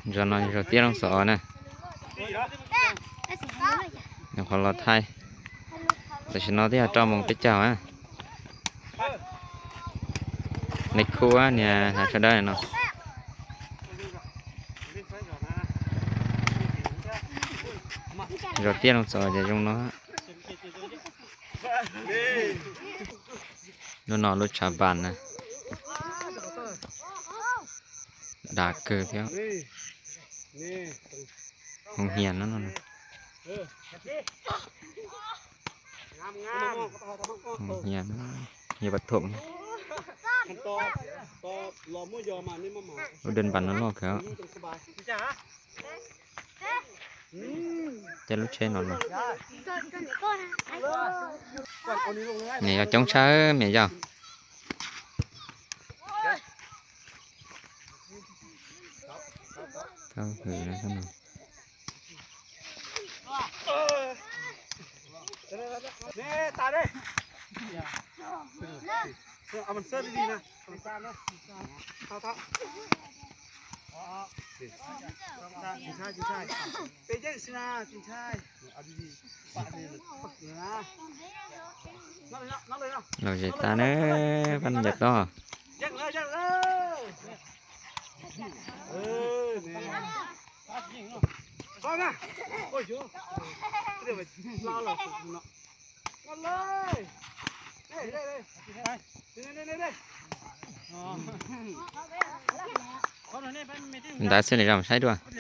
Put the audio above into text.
Zos no zos Tiaj Looj Xov na. Nyuam qhuav los thaij, tam sim no twb yog rau moos peb caug na. Nais khu niag hav tsho dawb no. Zos Tiaj Looj Xov ces zoo no. Lub no lub tshav npas na. Dav kawg thiab. Hoo Hias no. Hoo Hias, Hias Pas Thom. Lub dej npas no loj kawg. Caij lub tsheb no no. Niam yau coob tshaj, niam yau. Lom zem tas na, pab ncaws tob. Ntawd xwb, nws zam saib dua.